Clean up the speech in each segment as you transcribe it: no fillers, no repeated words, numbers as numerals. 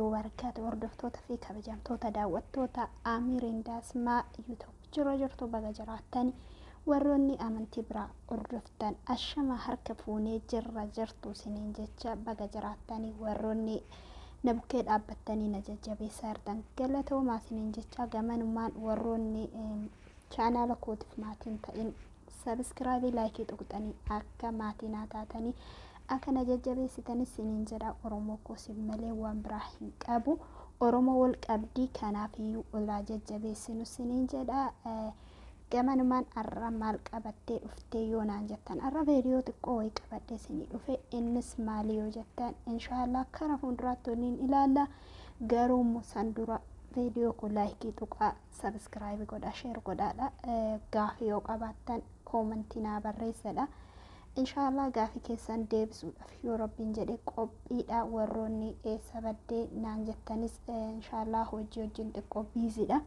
Wabarakaatu. Hordoftoota fi kabajamtoota daawwattoota Amiir Indaasmaa YouTube jirra jirtu, baga jiraattani. Warroonni amantii biraa hordoftan, ashama harka fuunee, jirra jirtu isiniin jecha, baga jiraattani. Warroonni na bukkee dhaabbattanii na jajjabeessaa jirtan, galatoomaa isiniin jecha. Gamanumaan warroonni chaanaala kootiif maatiin ta'in, subscribe, like tuqxanii akka maatii naa taatanii akka na jajjabeessitanis isiniin jedha. Oromoo koo, sin malee waan biraa hin qabu. Oromoo wal qabdii, kanaaf iyyuu olaa jajjabeessinu isiniin jedha. Gamanumaan har'a maal qabattee dhuftee yoo naan jettan, har'a viidiyoo xiqqoo wayii qabadhee isinii dhufe. Innis maali yoo jettan, inshaallah kara fuulduraatti waliin ilaalla. Garuu immoo san dura viidiyoo kun like tuqaa, subscribe godhaa, share godhaadha. Gaafii yoo qabaattan comment naa barreessadha. Inshaallah gaafii keessan deebisuudhaaf yoo Rabbiin jedhe qophiidha. Warroonni eessa baddee naan jettanis, inshaallah hojii wajjin xiqqoo busy dha.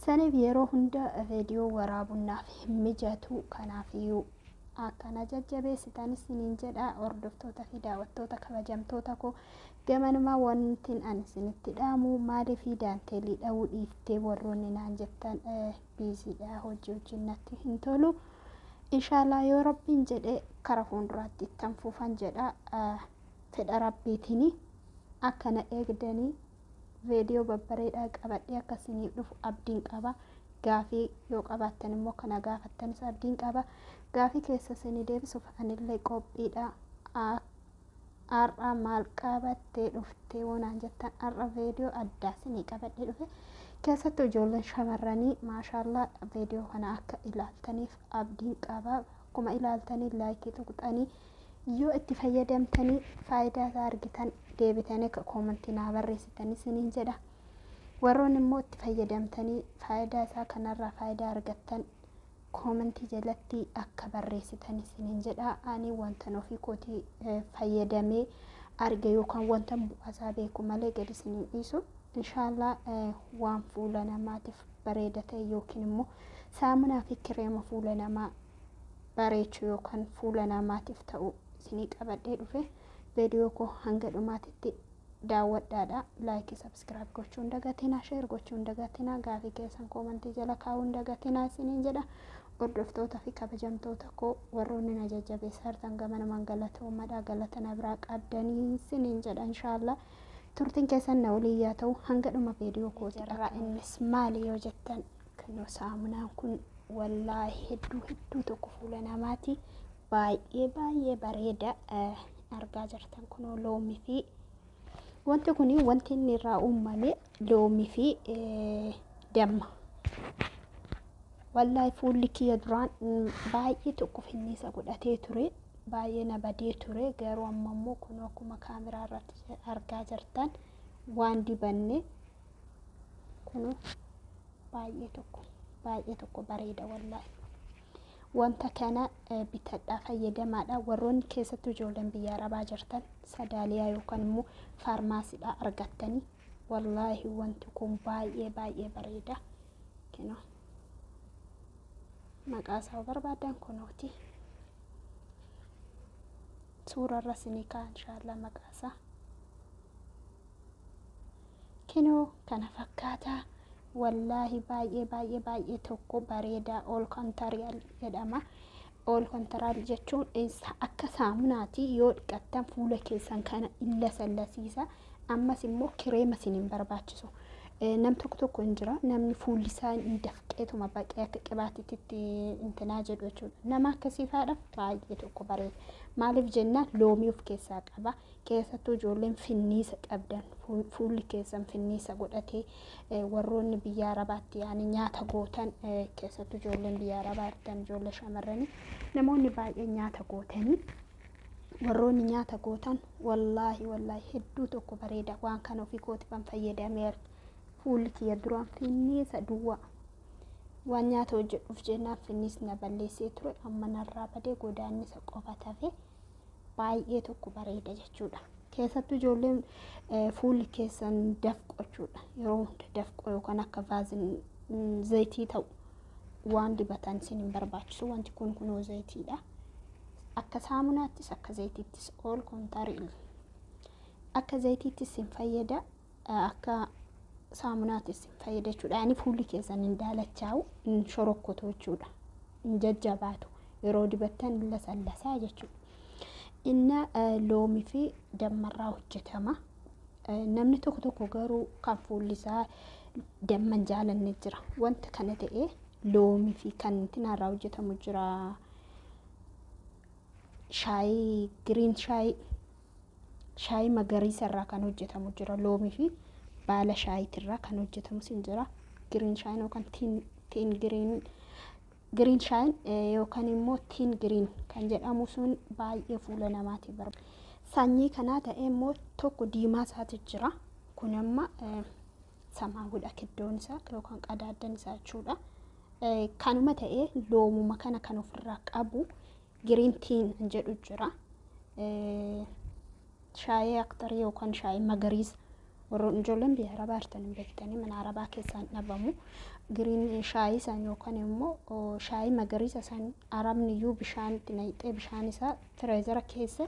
Saniif yeroo hunda viidiyoo waraabuun naaf hin mijatu. Kanaafiyyuu akkana jajjabeessitanis isiniin jedha. Hordoftoota fi daawwattoota kabajamtoota koo, gamanumaa wantin ani isinitti dhaamu, maaliif daanteelii dha'uu dhiiftee warroonni naan jettan, busy dha, hojii wajjin natti hin tolu. Inshaallah yoo Rabbiin jedhe kara fuulduraatti ittan fufan jedha. Fedha Rabbiitiin akkana eegdanii viidiyoo babbareedaa qabadhee akka isiniif dhufu abdiin qaba. Gaafii yoo qabaattan immoo kana gaafattanis abdiin qaba. Gaafii keessa isinii deebisuuf anillee qophiidha. Har'a maal qabattee dhuftee woonaan jettan, har'a viidiyoo addaa isinii qabadhee dhufe. Keessattuu ijoolleen shamarranii, maashaallaa, viidiyoo kana akka ilaaltaniif abdiin qaba. Akkuma ilaaltanii like tuqxanii, yoo itti fayyadamtanii faayidaa isaa argitan, deebitanii akka comment naa barreessitanii isiniin jedha. Warroonni immoo itti fayyadamtanii faayidaa isaa kanarraa faayidaa argattan, comment jalatti akka barreessitan isiniin jedha. Ani wantan ofii kootii fayyadamee arge yookaan wanta bu'aasaa beeku malee gadi isiniin dhiisu. Inshaallah waan fuula namaatiif bareeda ta'e yookiin immoo saamunaa fi kireema fuula namaa bareechu yookaan fuula namaatiif ta'u isinii qabadhee dhufe. Viidiyoo koo hanga dhumaatitti daawwadhaadha. Like, subscribe gochuun dagatinaa, share gochuun dagatinaa, gaafii keessan comment jala kaa'uun dagatinaa isiniin jedha. Hordoftoota fi kabajamtoota koo, warroonni na jajjabeessaa jirtan, gamanumaan galatoomadha. Galata na biraa qabdanii isiniin jedha. Inshaallah turtiin keessan na waliin yaa ta'u hanga dhuma viidiyoo kooti. Irraa innis maali yoo jettan, kunoo saamunaan kun wallaahi hedduu hedduu tokko fuula namaati baay'ee baay'ee bareeda. Argaa jirtan, kunoo loomii fi wanti kun, wanti inni irraa uumame loomii fi damma. Wallaahi fuulli kiyya duraan baay'ee tokko finniisa godhatee ture, baay'ee na badee ture. Garuu amma immoo kunoo akkuma kaameraa irratti argaa jirtan waan dibanne kunoo baay'ee tokko baay'ee tokko bareeda wallaahi. Wanta kana bitadhaa, fayyadamaadha. Warroonni keessattuu ijoolleen biyya arabaa jirtan, sadaaliyaa yookaan immoo faarmaasiidhaa argattanii, wallaahi wanti kun baay'ee baay'ee bareeda. Kinoo maqaa isaa barbaadan kunooti. Suurarra isinii ka'a inshaallah maqaa isaa. Kinoo kana fakkaataa. Wallaahi baay'ee baay'ee baay'ee tokko bareedaa. Ool kontariyaal jedhama. Ool kontaraal jechuun akka saamunaati, yoo dhiqattan fuula keessan kana illa sallasiisa. Ammas immoo kireema isin hin barbaachisu. Nam tokko tokko hin jira, namni fuulli isaa hin dafqeetuma baqee akka qibaatiitti intinaa jedhu jechuudha. Nama akkasiifaadhaaf baay'ee tokko bareeda. Maaliif jennaan, loomii of keessaa qaba. Keessattuu ijoolleen finniisa qabdan, fuulli keessan finniisa godhatee, warroonni biyya arabaatti yaani nyaata gootan, keessattuu ijoolleen biyya arabaa jirtan, ijoollee shamarranii, namoonni baay'een nyaata gootanii, warroonni nyaata gootan, wallaahi wallaahi hedduu tokko bareeda. Waan kana ofii kootifan fayyadameera. Fuulli kiyya duraan finniisa duwwaa, waan nyaata hojjedhuuf jennaan finniis na balleessee ture. Amma narraa badee godaannisa qofa tafe. Baay'ee tokko bareeda jechuudha. Keessattuu ijoolleen fuulli keessan dafqu jechuudha. Yeroo hunda dafqu yookaan akka vaazin zayitii ta'u waan dibatan isin hin barbaachisu. Wanti kun kunoo zayitiidha. Akka saamunaattis akka zayitiittis ool kontariil. Akka zayitiittis isin fayyada. Akka saamunaatis hin fayyada jechuudha. Ani fuulli keessan hin daalachaa'u, hin shorokkotu jechuudha. Hin jajjabaatu. Yeroo dibattan lasallasaa jechuudha. Inna loomii fi dammarraa hojjetama. Namni tokko tokko garuu kan fuulli isaa damma hin jaalanne jira. Wanta kana ta'ee loomii fi kan irraa hojjetamu jira. Shaayii green, shaayii magariisa irraa kan hojjetamu jira. Loomii fi baala shaayiitirraa kan hojjetamus hin jira. Green shaayiin yookaan tea green, green shaayiin yookaan immoo tea green kan jedhamu sun baay'ee fuula namaatiif barbaada. Sanyii kanaa ta'ee immoo tokko diimaa isaatu jira. Kun amma samaawwiidha kiddoon isaa yookaan qadaaddan isaa jechuudha. Kanuma ta'ee loomuma kana kan ofirraa qabu green tea n jedhu jira. Shaayii aktarii yookaan shaayii magariisa, warroon ijoolleen biyya arabaa jirtan hin beektanii, mana arabaa keessaan dhabamu. Green shaayii san yookaan immoo shaayii magariisa san arabni iyyuu bishaan itti naqxee, bishaan isaa freezer keessa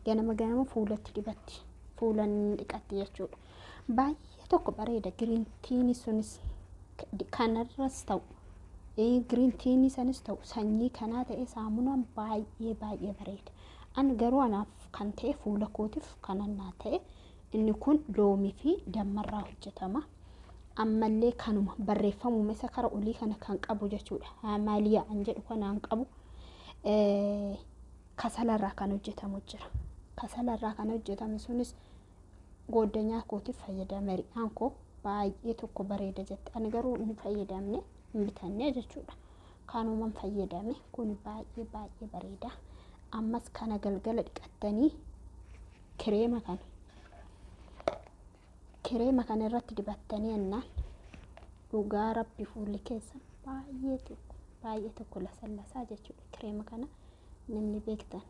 ganama ganama fuulatti dibatti, fuula dhiqatti jechuudha. Baay'ee tokko bareeda. Green tea ni sunis kanarras ta'u, green tea ni sanis ta'u, sanyii kanaa ta'e saamunaan baay'ee baay'ee bareeda. Ani garuu anaaf kan ta'e, fuula kootiif kanan naa ta'e, inni kun loomii fi dammarraa hojjetama. Ammallee kanuma barreeffamuma isa kara olii kana kan qabu jechuudha. Maaliyaa an jedhu kanaan qabu kasalarraa kan hojjetamu jira. Kasalarraa kan hojjetame sunis gooddanyaa kootiif fayyadame. Ri'aan koo baay'ee tokko bareeda jette. Ani garuu hin fayyadamne, hin bitanne jechuudha. Kanuman fayyadame. Kun baay'ee baay'ee bareeda. Ammas kana galgala dhiqattanii kireema kana irratti dibattanii ennaan, dhugaa rabbi, fuulli keessa baay'ee tokko baay'ee tokko lasallasaa jechuudha. Kireema kana namni beektan,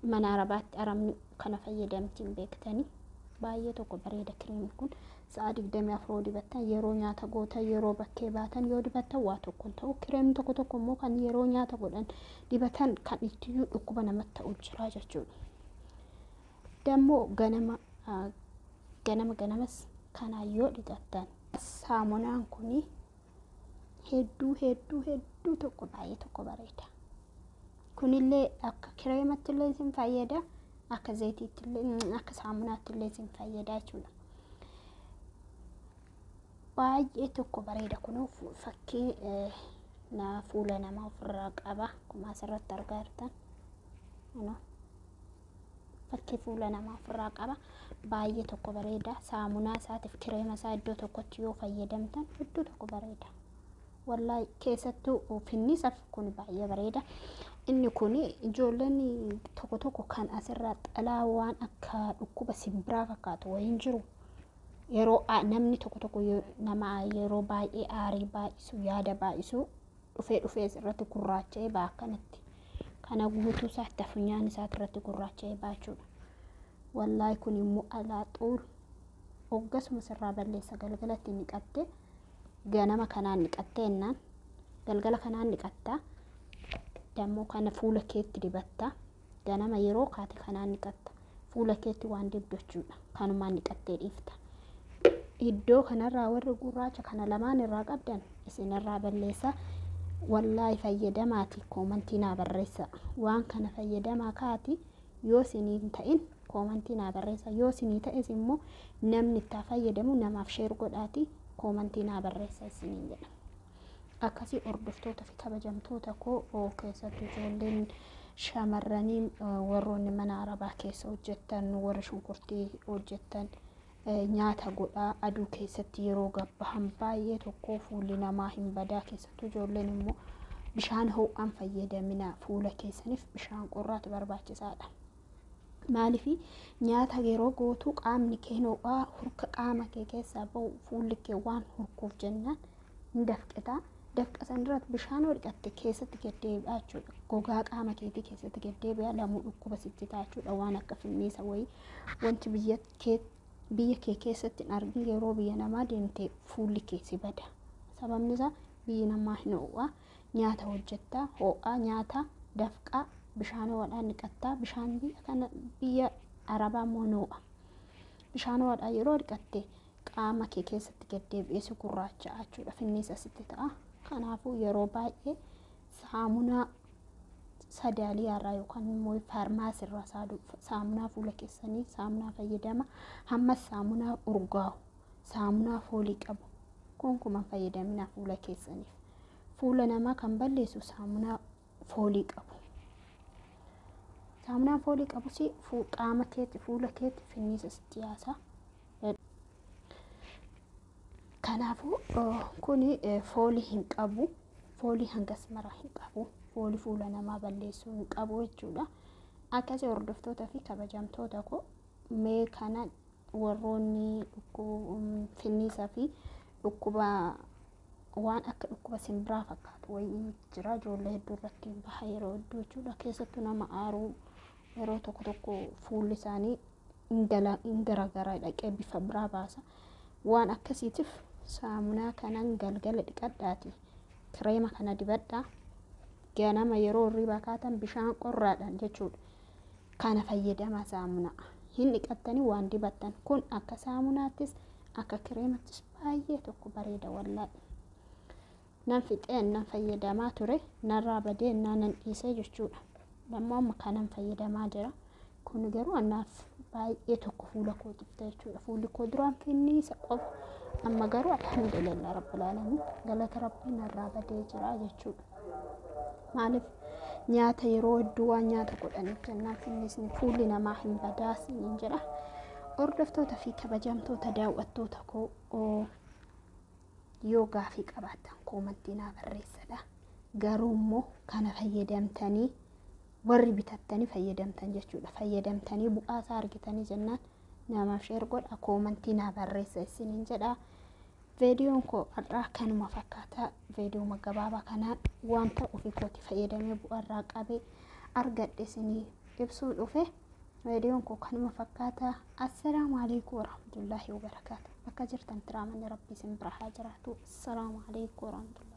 mana arabaatti arabni kana fayyadamti hin beektanii, baay'ee tokko bareeda kireemni kun. Sa'a 24 yoo dibattan, yeroo nyaata gootan, yeroo bakkee baatan yoo dibattan, waa tokko hin ta'u. Kireemni tokko tokko immoo kan yeroo nyaata godhan dibatan kan ittiyyuu dhukkuba namatti ta'u jira jechuudha. Dammoo ganama ganama ganamas kanaan yoo dhiqattan, saamunaan kuni hedduu hedduu hedduu tokko baay'ee tokko bareeda. Kunillee akka kireematti illee isin fayyada, akka zayitiitti illee, akka saamunaatti illee isin fayyada jechuudha. Baay'ee tokko bareeda. Kunoo fakkii na fuula namaa ofirraa qaba, akkuma asirratti argaa jirtan. Fakkii fuula namaa ofirraa qaba. Baay'ee tokko bareeda. Saamunaa isaatiif kireema isaa iddoo tokkotti yoo fayyadamtan, iddoo tokko bareeda. Wallaahi, keessattuu finniisaaf kun baay'ee bareeda. Inni kun ijoolleen tokko tokko kan asirraa xalaa waan akka dhukkuba simbiraa fakkaatu wayiin jiru. Yeroo namni tokko tokko, nama yeroo baay'ee aarii baay'isu, yaada baay'isu, dhufee dhufee irratti gurraacha'ee ba'a akkanatti. Kana guutuu isaatti funyaan isaati irratti gurraacha'ee ba'a jechuudha. Wallaahi, kun immoo alaa xuul hoggasuma sirraa balleessa. Galgalatti niqatte, ganama kanaan niqattee jennaan, galgala kanaan niqattaa, dammoo kana fuula keetti dibattaa, ganama yeroo kaate kanaan niqatta, fuula keetti waan dibdu jechuudha. Kanumaan niqattee dhiifta. Iddoo kanarraa warri gurraacha kana lamaan irraa qabdan isinirraa balleessa. Wallaahi, fayyadamaati comment naa barreessa. Waan kana fayyadamaa kaati, yoo isinii hin ta'in comment naa barreessa. Yoo isinii ta'es immoo namni itti fayyadamu namaaf share godhaati comment naa barreessa isiniin jedha. Akkasii hordoftoota fi kabajamtoota koo, keessattuu ijoolleen shamarranii, warroonni mana arabaa keessa hojjettan, warri shunkurtii hojjettan, nyaata godhaa aduu keessatti yeroo gabbahan baay'ee tokko fuulli namaa hin badaa. Keessattuu ijoolleen immoo bishaan ho'aan fayyadamina. Fuula keessaniif bishaan qorraatu barbaachisaadha. Maaliif? Nyaata yeroo gootu qaamni kee ho'aa, hurka qaama kee keessaa bahu fuulli kee waan hurkuuf jennaan hin dafqitaa. Dafqa san irratti bishaan yoo dhiqatte keessatti gaddeebi'aa jechuudha. Gogaa qaama keetii keessatti gaddeebi'aa, lamuu dhukkuba sitti ta'a jechuudha. Waan akka finniisa wayii, wanti biyya kee keessatti hin argin, yeroo biyya namaa deemte fuulli kee si bada. Sababni isaa biyyi namaa hin ho'aa. Nyaata hojjettaa, ho'aa nyaata, dafqaa, bishaan ho'aadhaan dhiqattaa. Bishaan biyya kana, biyya arabaa immoo hin ho'a. Bishaan ho'aadhaan yeroo dhiqatte Qaama kee keessatti gaddeebi'ee si gurraacha'a jechuudha. Finniisa sitti ta'a. Kanaafuu yeroo baay'ee saamunaa sadaaliyaarraa yookaan immoo faarmaasiirraa saamunaa fuula keessanii saamunaa fayyadama. Hammas saamunaa urgaa'u, saamunaa foolii qabu gonkumaa fayyadaminaa fuula keessaniif. Fuula namaa kan balleessu saamunaa foolii qabu. Saamunaan foolii qabus qaama keetti fuula keetti finniisa sitti yaasa. Kanaafuu kuni foolii hin qabu. Foolii hangas mara hin qabu. Foolii fuula namaa balleessuu hin qabu jechuudha. Akkasii hordoftoota fi kabajamtoota koo, mee kana warroonni finniisa fi dhukkuba waan akka dhukkuba simbiraa fakkaatu wayii jira, ijoollee hedduu irratti baha yeroo hedduu jechuudha. Keessattuu nama aaruu yeroo tokko tokko fuulli isaanii hin garagara dhaqee bifa biraa baasa. Waan akkasiitiif saamunaa kanan galgala dhiqadhaati. Kireema kana dibadhaa. Ganama yeroo hirribaa kaatan bishaan qorraadhaan jechuudha. Kana fayyadamaa saamunaa. Hin dhiqattanii waan dibattan kun akka saamunaattis akka kireemattis baay'ee tokko bareeda wallaahi. Nan fixee nan fayyadamaa ture, narraa badee nan dhiisee jechuudha. Lammoo amma kanan fayyadamaa jira. Kun garuu anaaf baay'ee tokko fuula kootiif ta'e jechuudha. Fuulli koo duraan finniisa qofa. Amma garuu alhamdulillah rabbil alamin, galata rabbii, narraa badee jira jechuudha. Maaliif, nyaata yeroo hedduu waan nyaata godhaniif jennaan finniisni fuulli namaa hin badaa isiniin jedha. Hordoftoota fi kabajamtoota daawwattoota koo, yoo gaafii qabaattan koomantii naa barreessadha. Garuu immoo kana fayyadamtanii, warri bitattanii fayyadamtan jechuudha. Fayyadamtanii bu'aa isaa argitanii jennaan namaaf share godha, koomantii naa barreessa isiniin jedha. Viidiyoon koo har'aa kanuma fakkaata. Viidiyoo gabaabaa kanaan wanta ofii kooti fayyadamee bu'aa irraa qabee argadhe isinii ibsuu dhufe. Viidiyoon koo kanuma fakkaata. Assalaamu alaikum warahmatullaahi wabarakaatu. Bakka jirtan tiraamanni rabbii isin bira haa jiraatu. Assalaamu alaikum warahmatullaahi.